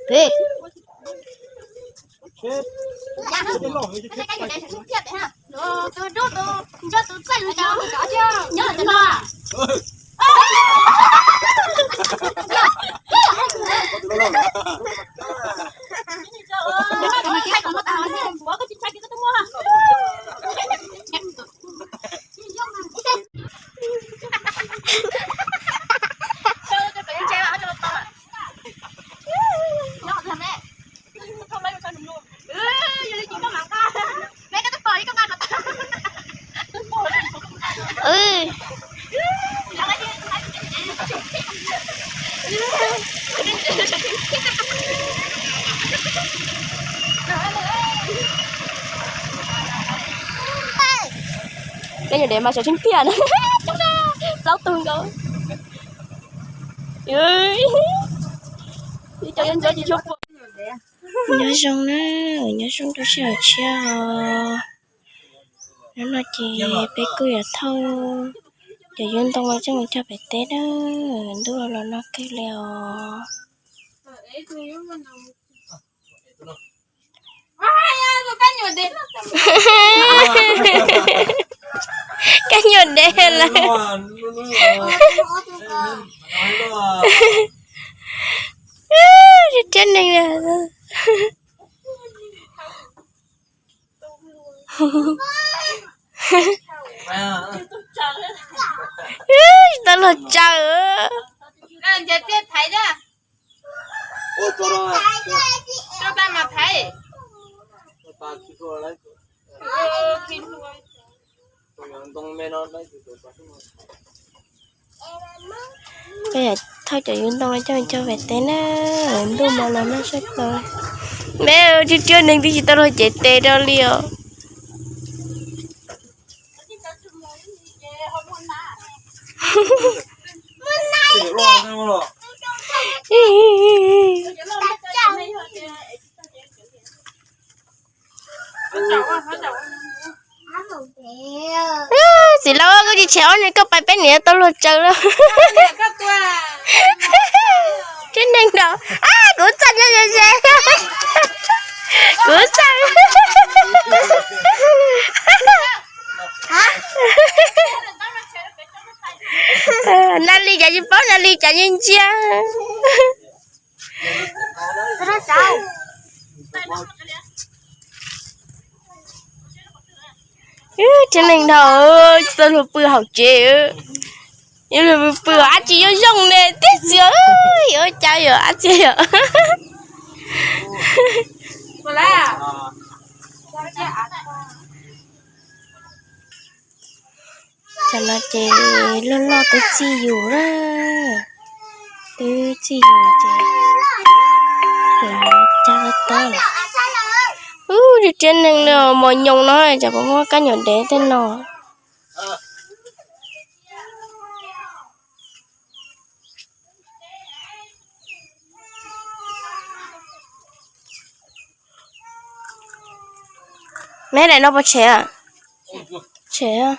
Peb. Kab nyuam dev mas sawv tsees tiag na. Plaub tug nkaus. Nyob zoo na, nyob zoo rau sij hawm tshiab os. Hnub no ces peb kuj yuav thauj cov yub ntoo no coj mus cog pem teb na. Ntuj los nag kawg li os. Kab nyuam dev lawm. Thiab neeg. Tsis tau luag tsaws. Peb thauj cov yub ntoo no coj cog pem teb na. Ntuj mas los nag sab plaws. Peb tsis tau neeg twb tsis tau luag cev tes rau li os. Txiv laus, koj tsis tshev ob niag koj pais peb niam tau luag tsaws lawm. Tib neeg nrog kuv txaj nyob ze ze. Kuv txaj. Naj Li cas tsis paub, Naj Li cas ntsia ntsia. Tib neeg dhau, tsis tau luag pw hauv tsev. Yuav luag pw pw dab tsi yuav zoo ne tib txhia, yuav cas yom, dab tsi yom. Tam no ces loj loj twb txij yus na, twb txij yus ces lawv cab tau. Ub, tib neeg li mos nyoos no, tsam puas muaj kab nyuam dev tej no. Neb daim no puas tshem? Tshem.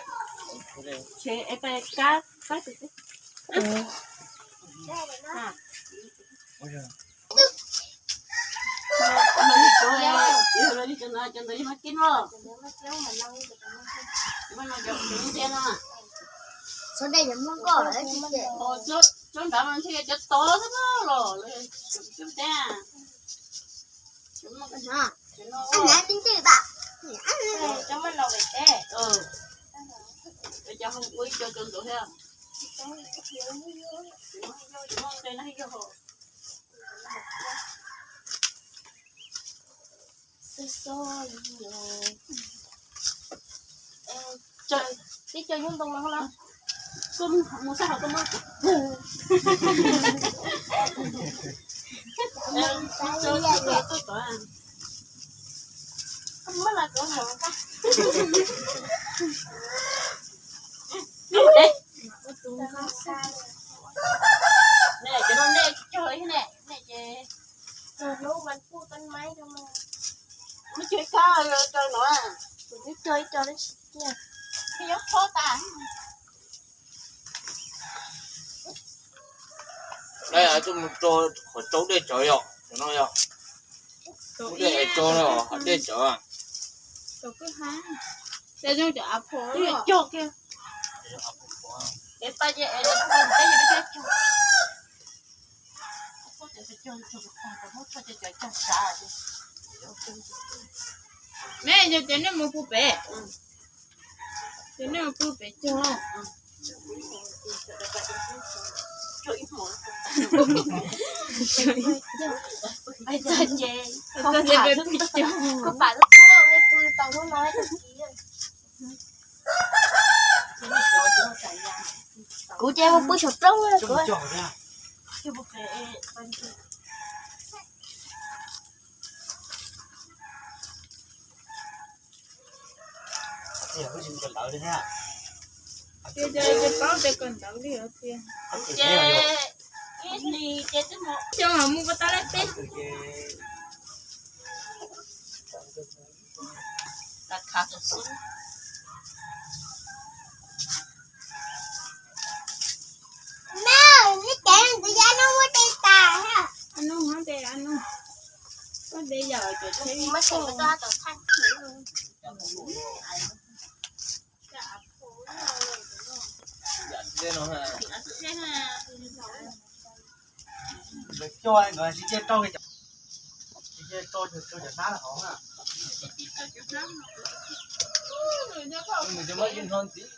Tib co nyuj ntoo no los. Lawv tuaj mus rau qhov tsau dej tsawv yom, cov no yom. Dej tsau no, dej tsawv. Me, yog tias nej mus pw pem, ces nej mus pw pem cog. Kuv ces mus pw saum roob. Tias, tias, tias paub tias kawm ntawv li os tias. Xyoo ho mus puas tau lawm peb. Lawv coj nkawd tsis cia rau, tsis cia rau cov hnab hauv na. Nws cov muab ib hno ntxiv,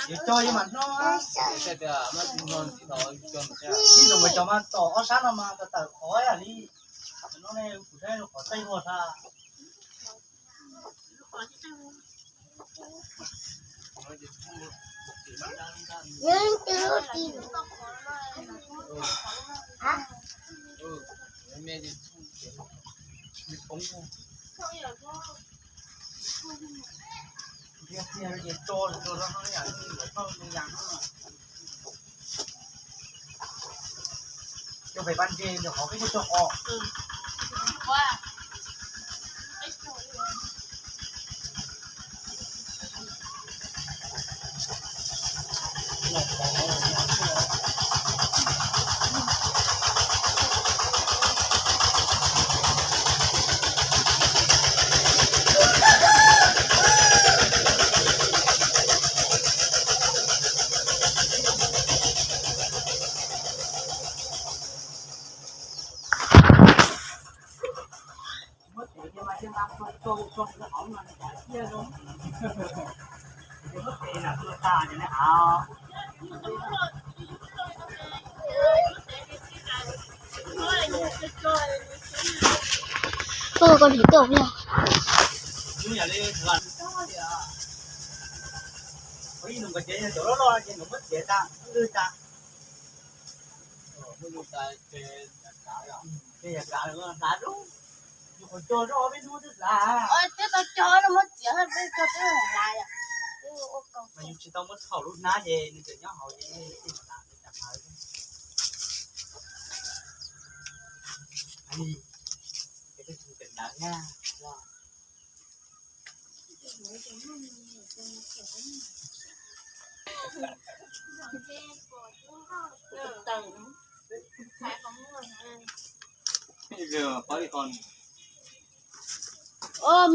yuav coj yuav mam hnov. Ib zaug nkawd cov mas tom ob sab no mas tawm qhov yam li no ne, kuv saib qhov txaij huab sab. Cov pem pab ntse nws qhov peb cog qos. Koj, koj dim toj yog. Twb tau cog no muab txiav, peb cog twb hlav yom. Mas yus tsis tau muab txhaum lub hnab ces nws tseem nyob hauv ces.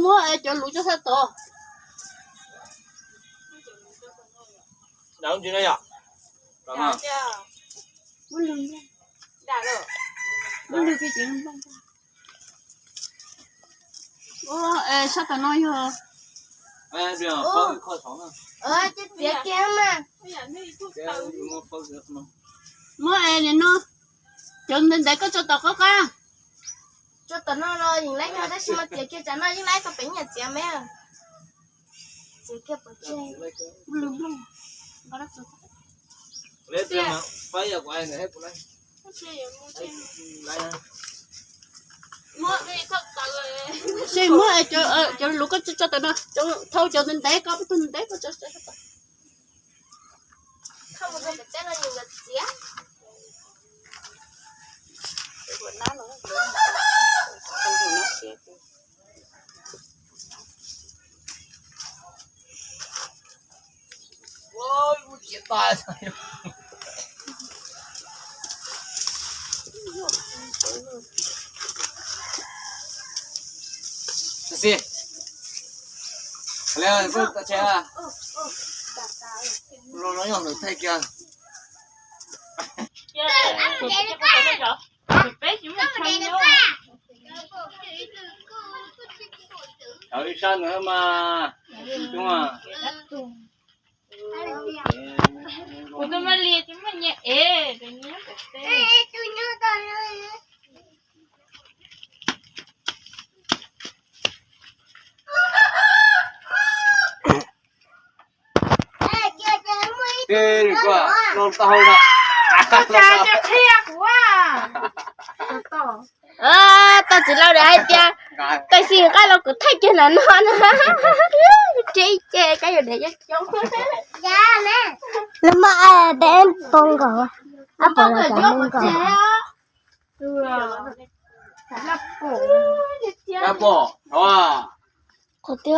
Muab es cov lus coj sab tod. Muab lus, muab lus. Sab tom no yog. Txiav kiag mas. Muab es nim no cov ntev ntev koj tso tom qab qab. Tso tom no los yeej laib yog tab sis mas txiav kiag tsam no yeej laib tau pem nyiaj txiav me. Txiav kiag pov tseg. Muab es cov lus koj tso tom no, thau cov ntev ntev koj, tug ntev koj tso. Li, li, txav tsheb, los no yog lawv thaij kiag. Thaum ib sab ntawd mas, kuv tus me li tsis muaj nyiaj es. Ej, koj, no tau hau na. Ua cas tsis qhia kuv? Tau txiv laus lawv hais tias, tab sis nqaij los kuv thaij kiag ntawm no na. Rib ces kab yuav dev coob coob. Lub maj peb poob nkaus, ab pom los cov mus nkaus. Ab pom, qhov twg?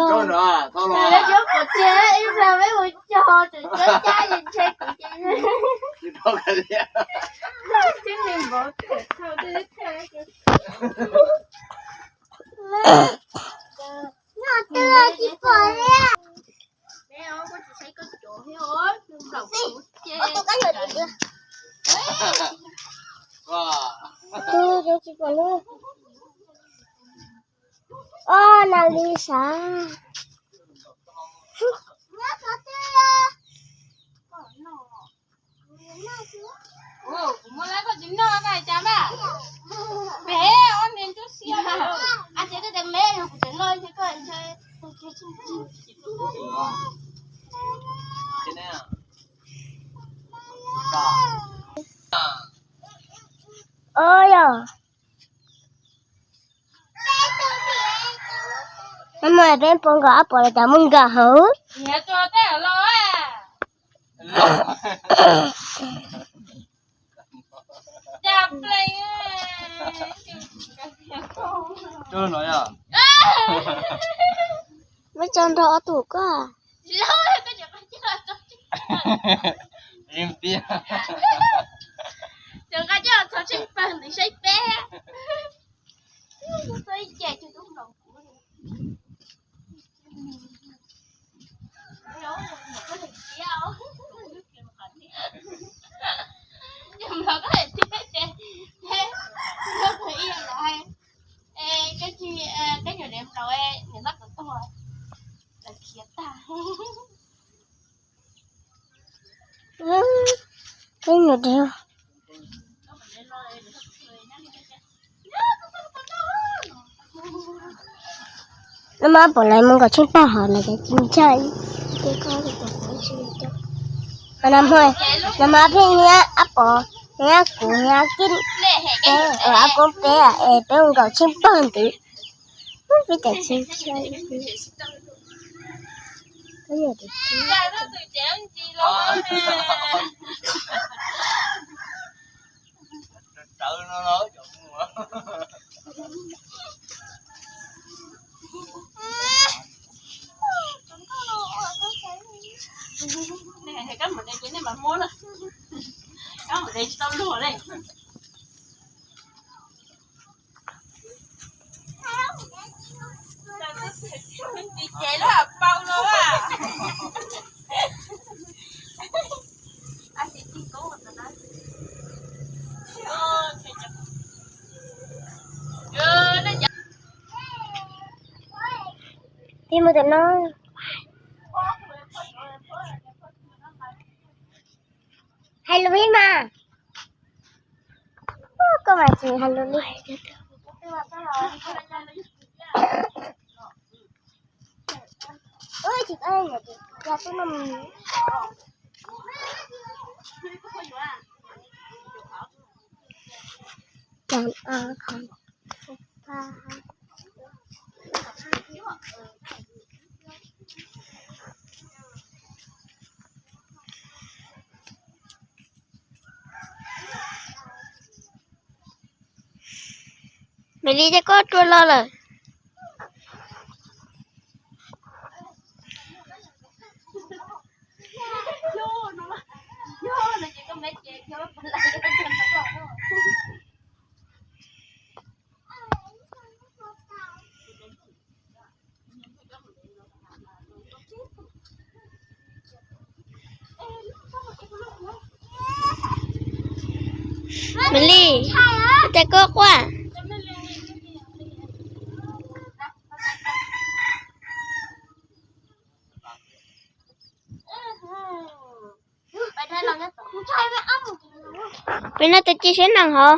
Ob, na li sav. Ob yog. Nag hmo peb poob nkaus, ab pom los cov mus nkaus hauv. Muab tso nrog ob tug koj. Peb nyuam dev. Nag hmo pom lawv mus nkaum tsheej pawg hauv lawv cov tsis ntshai. Nag hmo, nag hmo pheej niab ab pom, niab kuv, niab kib, peb ab koob peb es peb mus nkaum tsheej pawg ntawd. Peb cov tsis ntshai. Peb mus tom no. Hais lus ib mas. Koj mas tsis hais lus li. Maiv Lis, cas koj rua los lawm? Maiv Lig, cas koj quaj? Peb noj tag ci seb neeg hov.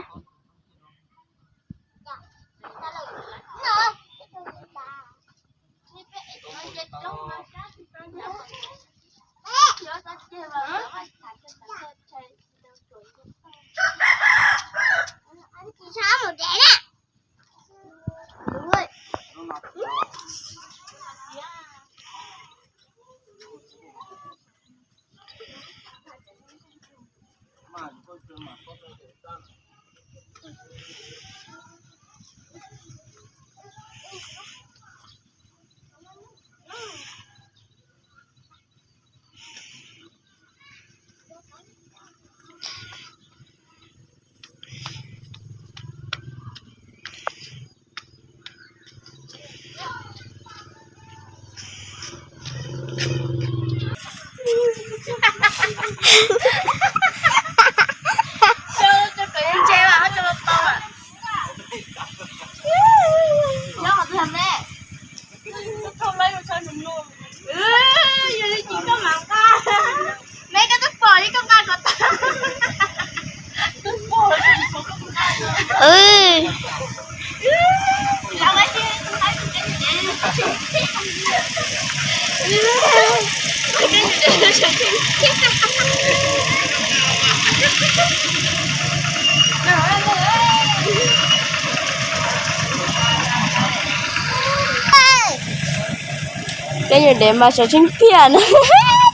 Peb nyuam dev mas sawv tsees tiag na.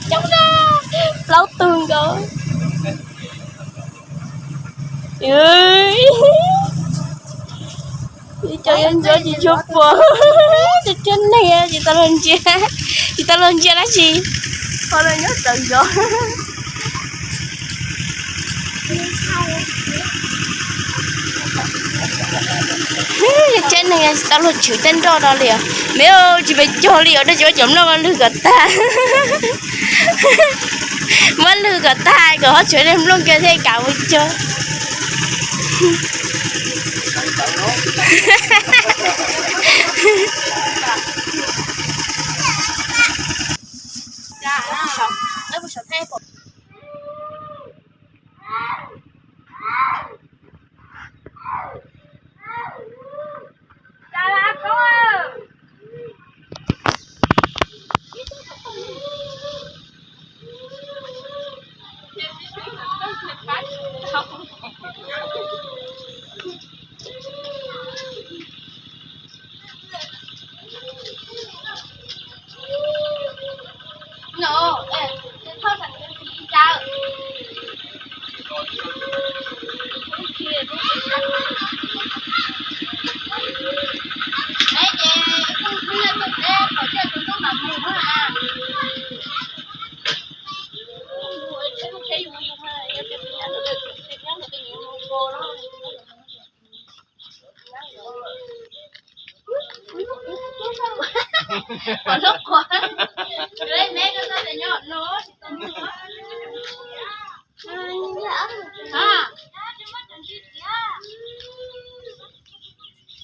Coob na, plaub tug nkaus. Ib co yuav ntsuav tsis tshua puas. Cov neeg tsis tau luag ntsia, tsis tau luag ntsia dab tsi. Qhov no nyob tawm zov. Cov neeg tsis tau luag tshwm tej nroj no li os. Me tsis pes cog li os, dab tsis muab cov nplooj lwg kom tag. Muab lwg kom tag kom ho tshwm tej nplooj kiag thiaj kam mus cog.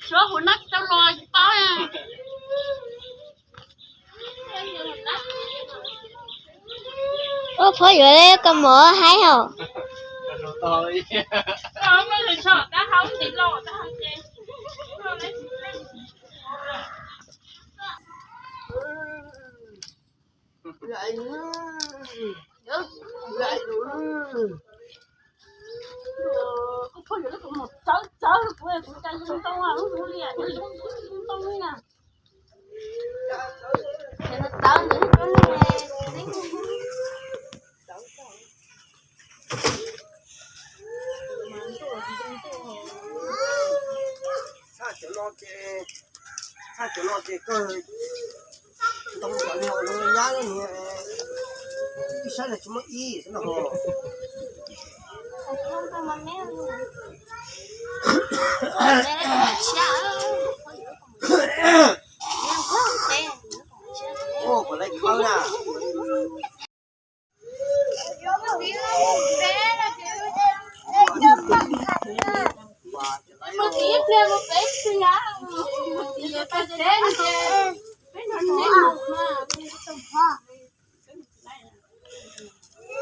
Suav hauv no tsis tau los tsis paub. Ua phob yuav koj mov haib hos. Txhaj cov no ces, txhaj cov no ces kawg ntoo kom nws zoo nyab lawm ni, ib sab no tsis muaj ib xwb no. Ua kom lawv pawg na.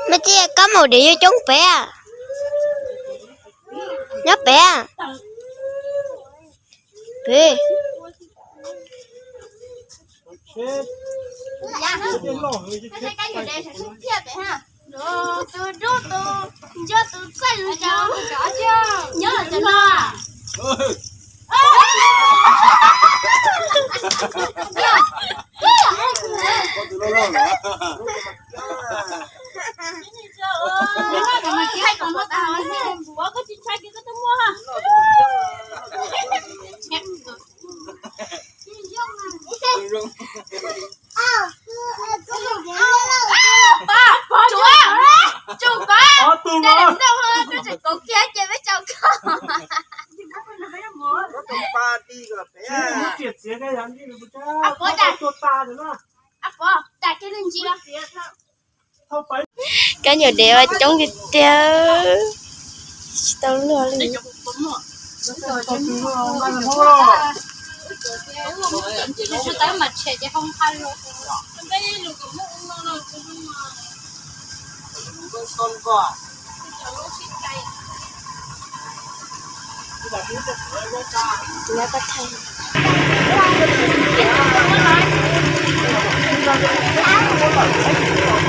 Mej tij, kab maum dev yog coob pem, nyob pem. Pem. Kab nyuam dev mas coob tiag tiag, tsis tau luag li.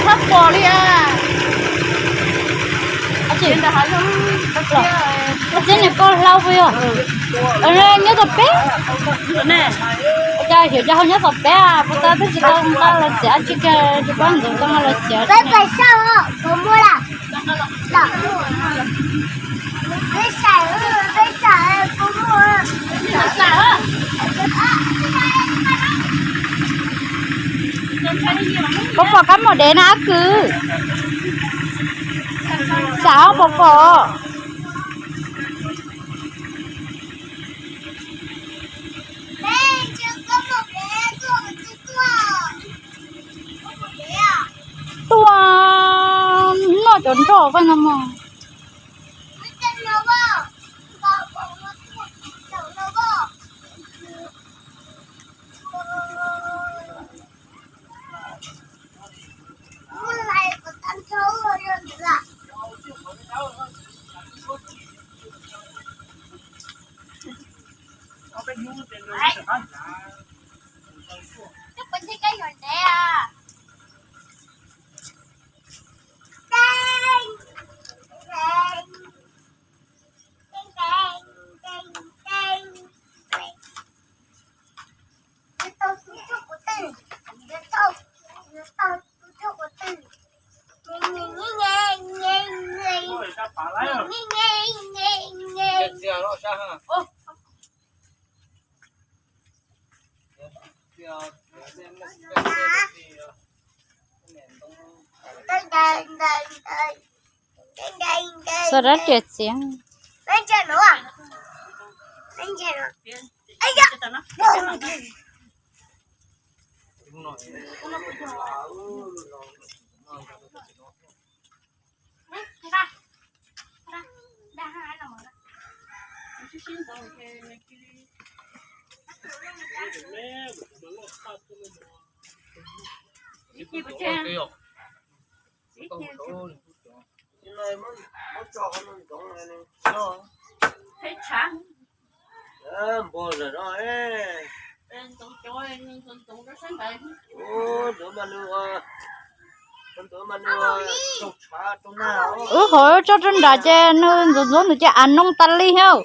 Thab pom li a. Txiv niag poj hlau puas yog? Nyob tom peb. Cas xyov cas ho nyob tom peb, puas tas twb tsis tau nqa los txiav tsis kiag, tsis paub ntxov tau nqa los txiav. Puas pom kab maum dev na Ab Kwv? Xav puas pom? Tuaj noj cov nroj koj no mog. Xav dab riam txiav. Wb qhov tso rau nram ces nws ntxuav ntxuav ntawd ces av noo tas li thiab.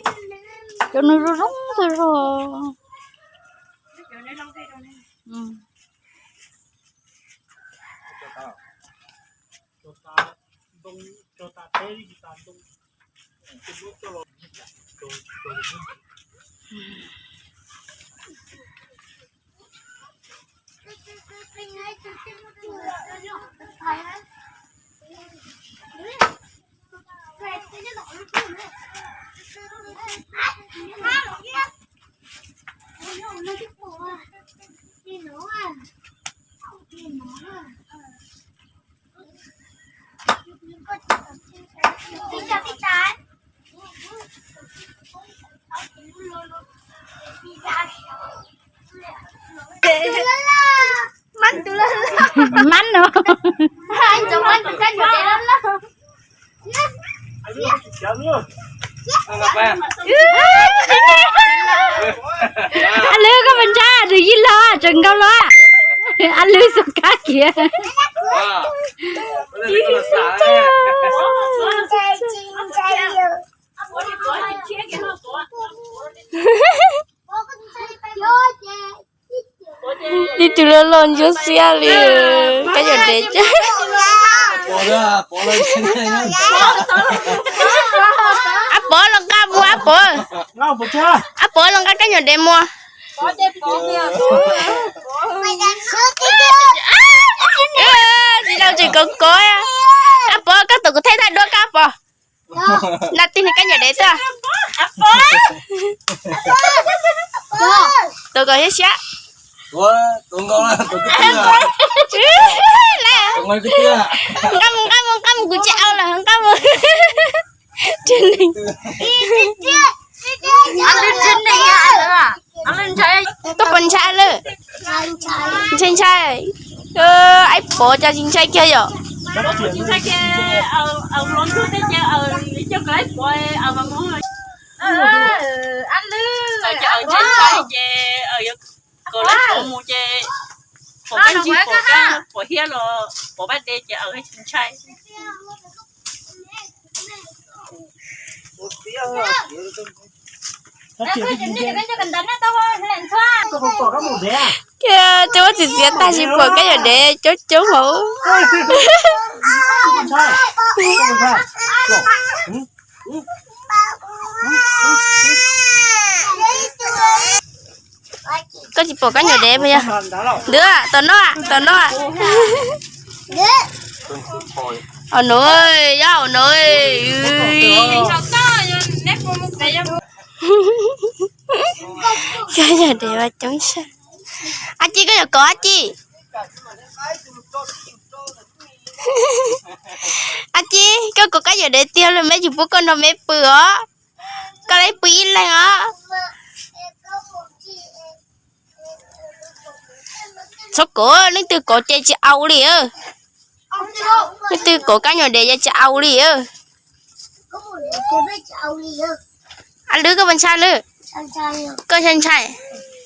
Cov nws zoo zoo tag zog. Ab Lwb, koj puas ntshai nws yij laug tseem nkaus los? Ab Lwb xub kab kiag. Ib tug loj loj ntsuab xiab li. Kab nyuam dev. Ab Pov los nqa mus, Ab Pov. Ab Pov los nqa kab nyuam dev mus. Tsis tau, tsis kov kov. Ab Pov, koj tus kuv thaij thaij duab koj Pov. Naj tij kab nyuam dev tuaj. Tus kom siab siab. Nqa mus, nqa mus, nqa mus, kuv tsis au lawm, nqa mus. Koj puas ntshai lawm? Ntshai ntshai. Aib Pov cas tsis ntshai kiag yom? Kiag, cov txiv txiav tag sis pom kab nyuam dev coob coob hauv. Koj tsis pom kab nyuam dev puas yog? Ntawd, tom no, tom no. Au no, yog au no. Kab nyuam dev mas coob saj. Ab Ci, koj yuav kov Ab Ci? Ab Ci, koj kov kab nyuam dev tiag los meb tsis pub koj nrog meb pw os. Koj lam pw ib leeg os. Txhob kov, leej twg kov ces tsis au li. Leej twg kov kab nyuam dev ces tsis au li. Ab Lwb, koj puas ntshai lawm? Koj ntshai ntshai.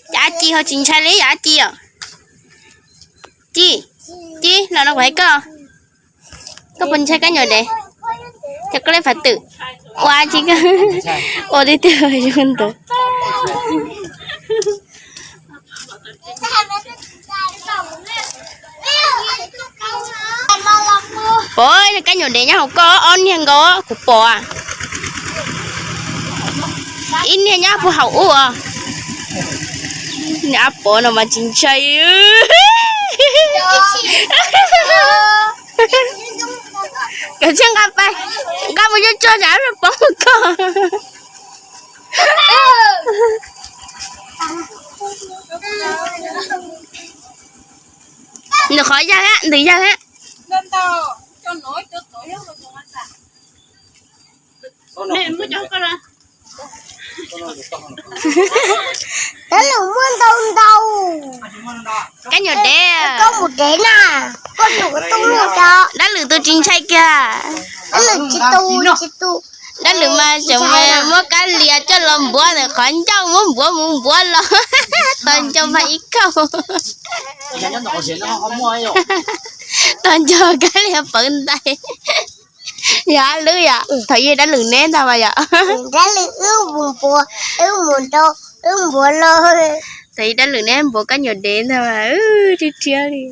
Cas Ab Ci ho tsis ntshai li, yog Ab Ci os. Ci, Ci, los no kuv hais koj. Koj puas ntshai kab nyuam dev? Ces koj lam fab twm ua tsis, ua tiag tiag zoo ntawd. Pov, kab nyuam dev nyob hauv koj ob niag nkaus kuv pom. Ib niag nyob puag hauv ub os. Niag Ab Pov no mas tsis ntshai. Kav tsij nqa pais, nqa mus coj tso tsam poob koj. Nws qhov yawg hab, ntws yawg hab. Dab lwm muaj ntau ntau. Kab nyuam dev, koj mus dev na, koj tus koj tuaj muaj cov. Dab lwm tus tsis ntshai kiag. Dab lwm tsis tu, tsis tu. Dab lwm mas tseem muab kab lias coj los npuav ntawm qhov ncauj, muab npuav mus npuav los. Tos nco mas ib kauj. Tos nco kab lias pawv ntais. Yog Ab Lwb yom, thaum yog dab lwm neb ntag mas yom. Dab lwm wb mus npuav, wb mus nrau, wb npuav los. Thaum yog dab lwm neb npuav kab nyuam dev ntag mas, wb thiab thiab li.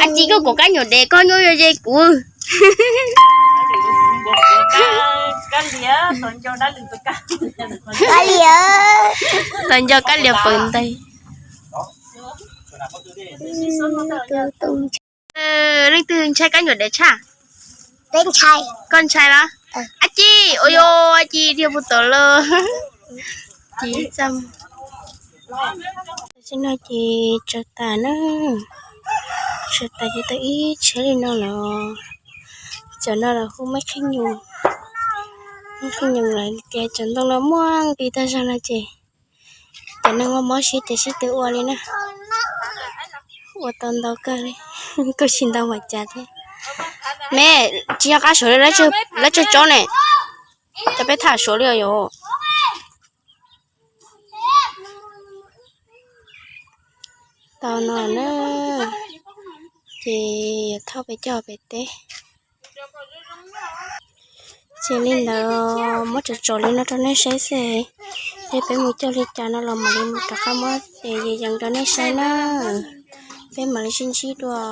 Ab Ci, koj kov kab nyuam dev koj nyuaj yuav ze kuv. Tos nco kab lias pawv ntais. Leej twg ntshai kab nyuam dev tshaj? Koj ntshai los? Ab Ci, ua yuav Ab Ci dhia puag tod los. Ces tam sim no ces tsaws tas na, tsaws tas ces tau ib tsheb li no los. Cov no los hu Maiv Qhib Nyoos, Maiv Qhib Nyoos lawv tias cov ntoo no muaj nqis tag zog no ces cov neeg ua mob siab ces sib tw ua li na. Ua tau ntau kawg li, kuj tsis ntau npaum cas thiab. Me, tsis nco qab suav lawv tsawg tsob ne. Cov peb tham suav li os yom. Tau no na, ces thauj pem coj pem teb. Ces li ntawd muab tsom tsom li no rau nej saib xwb. Ces peb mus coj li cas no los mam li mus rov qab muab ces yees yees rau nej saib na. Peb mam li sib ntsib dua.